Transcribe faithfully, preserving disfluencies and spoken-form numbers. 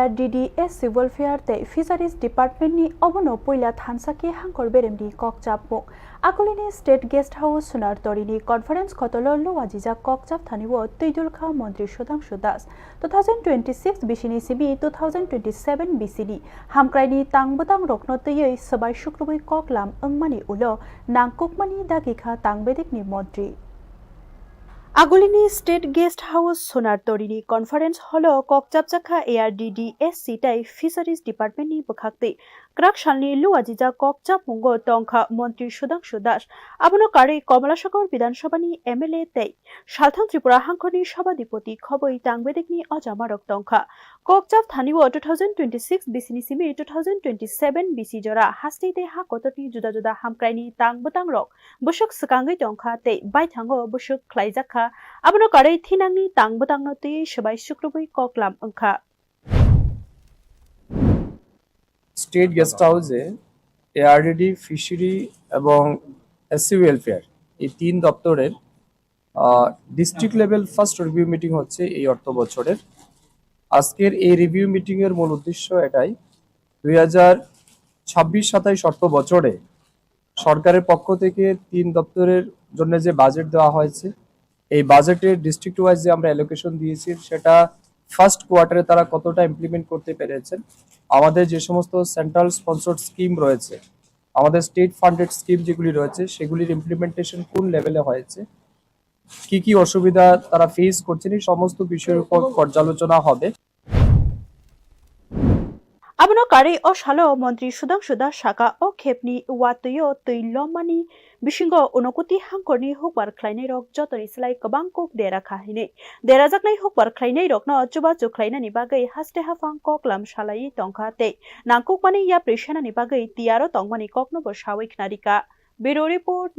D D S C Welfare tei Fisheries Department ni obono puila thansa khe hangkor beremni kok chapmung. Akulini State Guest House Sonar Torini conference khotolo luajijak kok chap thani o twi dulkha Montri Sudhangshu Das. Two thousand twenty-six bisini simi two thousand twenty-seven bisini hamkraini tang bwtang rokno twiwi swbai sukrubui kok lam wngmani ulo nangkukmani dagi kha tang bedekni montri. Agulini State Guest House Sonar Torini conference hall o kok chapchakha A R D D S C tei Fisheries Department ni bwkhaktwi kwrak salni luajijak kok chapmungo tongkha Montri Sudhangshu Das. Abono karwi Komlasakor Bidhan Sabha ni M L A tei Salthang Tripura hangkhorni Sabhadipoti khobwi tang bedekni ojamarok tongkha. Kok chap thani o two thousand twenty-six bisini simi two thousand twenty-seven bisi jora hastei tei ha kotorni juda juda hamkraini tang bwtang rok bwswk swkangwi tongkha tei baithango bwswk khlaijak kha. Abono karwi thinangni tang bwtangno twiwi swbai sukrubui kok lam wngkha. State guest হাউসে ARDD, fishery এবং SC welfare, এই তিন দপ্তরের district level first review meeting হচ্ছে এই অর্থ বছরের। আজকের এই রিভিউ মিটিং এর মূল উদ্দেশ্য এটাই, দুই হাজার ছাব্বিশ সাতাইশ অর্থ বছরে সরকারের পক্ষ থেকে তিন দপ্তরের জন্য যে বাজেট দেওয়া হয়েছে, এই বাজেটের ডিস্ট্রিক্ট ওয়াইজ যে আমরা অ্যালোকেশন দিয়েছি, সেটা ফার্স্ট কোয়ার্টারে তারা কতটা ইমপ্লিমেন্ট করতে পেরেছেন, আমাদের যে সমস্ত সেন্ট্রাল স্পন্সর্ড স্কিম রয়েছে, আমাদের স্টেট ফান্ডেড স্কিম যেগুলি রয়েছে, সেগুলির ইমপ্লিমেন্টেশন কোন লেভেলে হয়েছে, কি কি অসুবিধা তারা ফেস করছেন, এই সমস্ত বিষয়ের উপর পর্যালোচনা হবে। Abono karwi o salo Montri Sudhangshu Das saka, o khepni watwi o twi lomani bisingo Unakoti hangkorni hukbar khlainairok jotoni slai kwbang kuk dera kha hinwi. Derajaknai hukbar khlainairokno chubachu khlainani bagwi haste haphang kok lam salaiwi tongkha tei nangkukmani yapri senani bagwi tiyaro tongmani koknobo sawi khnarikha. Bureau Report,